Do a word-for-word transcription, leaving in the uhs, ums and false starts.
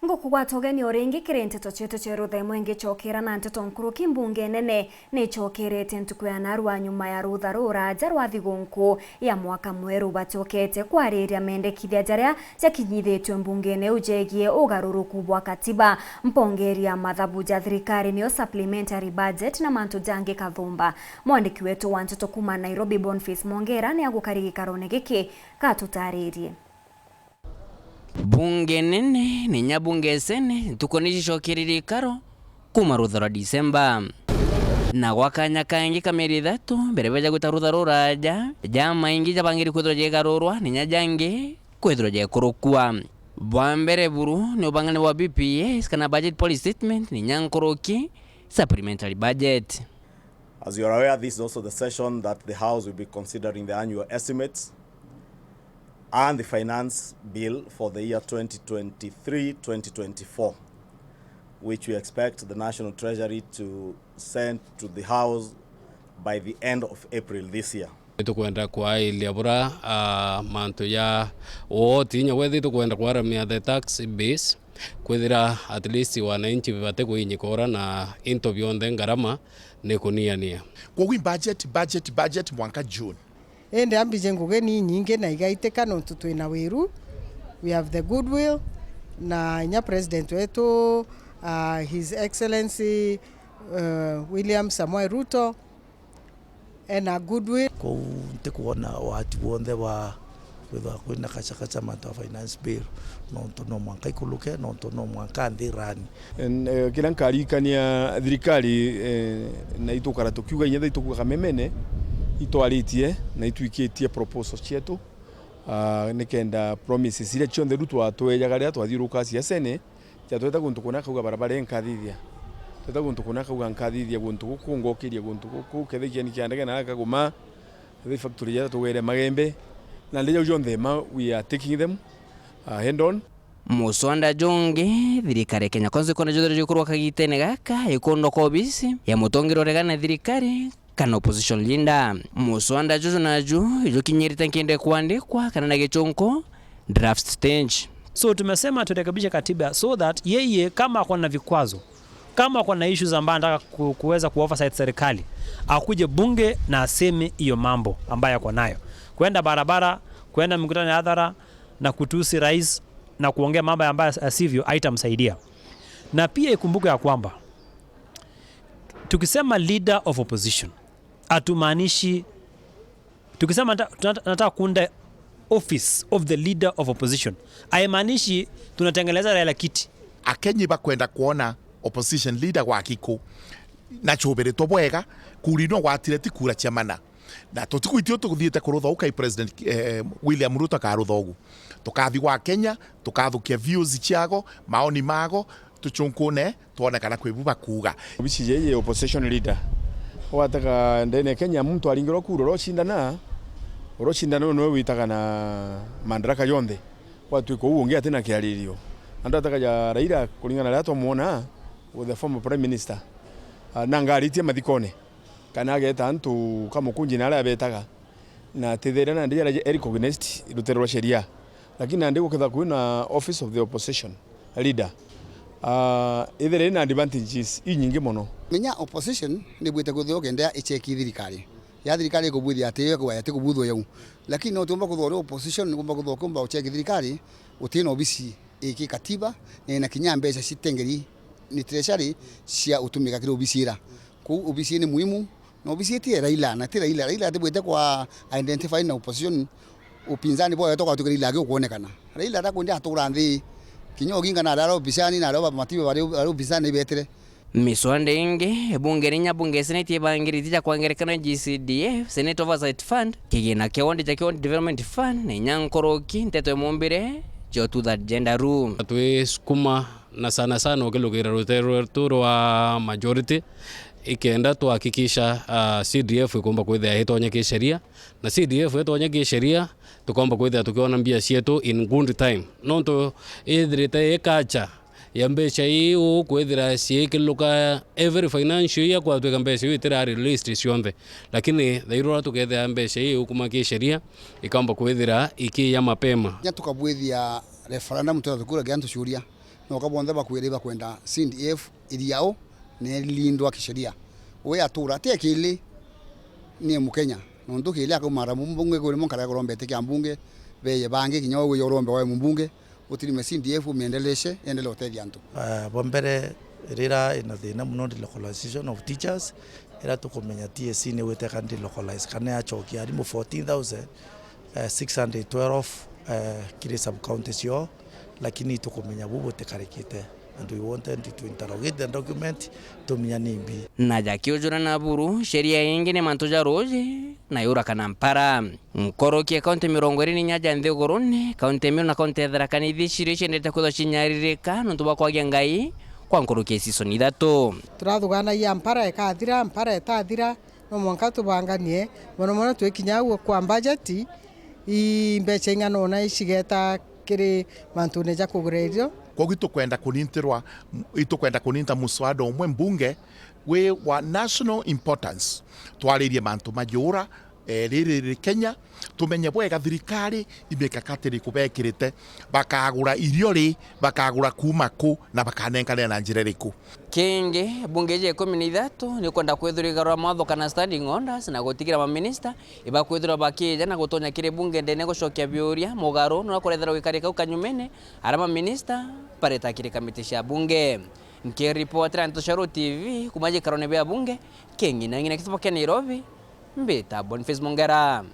Ngukugwata ugeni o ringi kiri nteto cietu cia ruthemo ingichokera na nteto nkuruki. Mbunge nene nichokerete ntuku ya narua nyuma ya rutha ruraja rwa thigunku ya mwaka mweru. Bachokete kwariria mendekithia jaria jakinyithitue mbungene iu jegie ugaruruku bwa katiba, mpongeri ya mathabu ja thirikari niyo supplementary budget na mantu jangi kathumba. Mwandiki wetu wa nteto kuuma Nairobi, Boniface Mongera, ni agukari gikarone giki gatutaririe. Bunge nene ni inya bunge sene ntuku ni cicokererie ikaro kuuma rutha rwa Disemba. Na gwa kanya kangi ka mieri ithatu mbere beja gwita rutha ruraja, jamaingi jabangiri kwithirwa jegarurwa, ni inya jangi kwithirwa jekurukua. Bwa mbere buru ni ubangane bwa B P S kana budget policy statement, ni inya nkuruki supplementary budget. As you are aware, this is also the session that the House will be considering the annual estimates and the finance bill for the year twenty twenty-three twenty twenty-four, which we expect the National Treasury to send to the House by the end of April this year. Nitukwenda kwailia bura, ah, mantu ja wooti, inya wethi tukwenda kwaramia the tax base, kwithira at least wananchi batikuinyika ura na into bionthe ngarama nikuniania. Kwoguo budget, budget, budget mwanka June. Indi ambije ngugi ni inyingi na igaitika nontu twina wiru. We have the goodwill na inya president wetu, uh, His Excellency, uh, William Samoei Ruto, ena goodwill. Kou ntikwona wati wonthe wa kwithwa kwina kachakacha mantu a finance bill, nontu no mwanka ikuluke, nontu no mwanka nthi rani. En-, eh, kiria nkarikania thirikari, eh, na itukara tukiuga inya thaa itukuga kamemene, itwaritie na itwikitie proposals cietu, ah, nikenda promises iria cionthe riu twatwejaga riria twathiuruka siasene, ja tweta guntu kuna akauga barabara inkathithia, tweta guntu kuna akauga nkathithia guntu guku, ngokiria guntu guku, kethira kiani kia ndege na akaguma, kethira factory ja tugere Magembe, na ndeja jau jonthe ma we are taking them, uh, head on. Muswanda jungi, thirikari ya Kenya Kwanza ikwenda juthire jukurwa kagitene gaka, ikundwa kwa obisi ya mutongeria uregana na thirikari kana opposition leader. Muswanda juju naju ijukinyirite nkinde kwandikwa kana na gichunku draft stage. So tumesema turekebishe katiba so that yeye kama ako na vikwazo, kama ako na issues ambayo anataka ku-, kuweza ku oversight serikali, akuje bunge na aseme hiyo mambo ambayo ako nayo. Kwenda barabara, kwenda mikutano ya hadhara na kutusi rais na kuongea mambo ambayo asivyo haitamsaidia. Na pia ikumbuke ya kwamba tukisema leader of opposition, hatumaanishi, tukisema nata-, tunata-, nataka kuunda office of the leader of opposition, haimaanishi tunatengeneza Raila kiti. Akenyi bakwenda kwona opposition leader gwa giko, na chubiritwe bwega, kura ino gwatire ti kura cia mana. Na tutigwitio tuthiite kurutha ukai President, eh, William Ruto akarutha ugu. Tukathi gwa Kenya, tukathukia views ciago, maoni mago, tuchunkune, twone kana kwi bu bakuuga. Obisi jiji opposition leader. Wataka ndene Kenya muntu aringirwa kura, urocindana, urocindana niwe witaga na madaraka jonthe. Gwatuika uu ungi atina kiaririo. Andu ataka ja Raila kuringana na riria twamwona, with the former prime minister, ah, nanga aritie mathikone. Kana ageta antu kamukunji na aria abetaga, na atithiria nandi jaria ja recognized rutere rwa sheria. Lakini nandi guketha kwina office of the opposition leader, ah, ithiria ina advantages inyingi mono. Menya opposition nibwite kwithirwa kenda icheki thirikari. Ya thirikari ikubwithia ati yo kwaya ti kubuthwa yau. Lakini no tiumba kuthwa uri opposition, nikumba kuthwa kumba ucheki thirikari, utina obisi iki katiba, na ina kinya mbeca citengeri ni treasury cia utumika kiri obisi ira. Kou obisi ni muhimu, na obisi iti ya Raila, na ti Raila. Raila atibwite kwa identify na opposition, upinzani bwayo tokwa tukirila agi ukwonekana. Raila atakwenda atura nthi, kinya Oginga na arara upinzani, na araba Matiba bari, bari upinzani betire. Miswanda ingi, bunge ni inya bunge seneti ibangirite ja kwa ngerekano G C D F, Senate Oversight Fund, kigina kia ward ja County Development Fund, na inya nkoroki, nteto imumbire, jo two third gender rule. Twisukuma na sana sana ukilugira rutere rwetu rwa majority, ikenda twahakikisha, ah, C D F ikumba kwithia itonya kisheria, na C D F itonya kisheria, tukomba kwithia tukiona mbia cietu in good time. Nontu ithirite i culture ya mbeca iu kwithira ciikiluka every financial year, kwatwika mbeca iu itira released cionthe. Lakini thairura tukethira mbeca iu kuma kisheria, ikamba kwithira ikiya mapema. Nya tukabwithia referendum, twethira tukuragia antu ciuria. Noka bonthe bakwira ibakwenda C D F iriao na ilindwa kisheria. We atura, ti akili, ni Mukenya. Nontu kili akaumara mbunge kuri monkara kuromba iti kia mbunge, beye bangi kinya we urombe wawe mbunge, utirime C D F umiendeleshe, endelee utethia antu. Ah, bwa mbere, rira ina thina muno ni localization of teachers, ira tukumenya T S C ni gwiteka ndi localize kana yachokia arimu fourteen thousand, eh, six hundred twelve, eh, kiri sub county cio, lakini tukumenya bu butikarikite. And we wanted to interrogate the document, tumenya ni mbi. Na jakiujura na buru, sheria ingi ni mantu ja ruuji, na yura kana mpara. Nkoroki ya kaunti mirongo iri na inya ja nthigurune, kaunti ya Meru na kaunti ya Tharaka Nithi cirio ciendete kwithwa cinyaririka nontu bwa kwagia ngai kwa nkoroki ya season ithatu. Turathuganagia mpara ikathira, mpara itathira, no mwanka tubanganie, mono mono twikinya au kwa budget, i mbeca ing'ana una icigeta kiri mantune ja kugura irio. Kwogu itukwenda kunintirwa, itukwenda kuninta muswada umwe mbunge wi wa national importance. Twaririe mantu ma jura, eh, riri ri Kenya, tumenye bwega thirikari imikakati iriku bekirite, bakagura irio ri, bakagura kuuma ku, na bakanenkanira na njira iriku. Kingi, bunge iji ikumi na ithatu ni kwenda kwithirwa igarura mawatho kana standing orders na gutigira maminista ibakwithirwa bakija na gutonya kiri bunge ndene gucokia biuria mugaru nura kurethera gwikari kau kanyumene, aria maminista bareta kiri kamiti cia bunge. Nkiripotera Ntoshero T V kuma jikarone bia bunge, King'ina ng'ina kitobo kia Nairobi, mbita Boniface Mongera.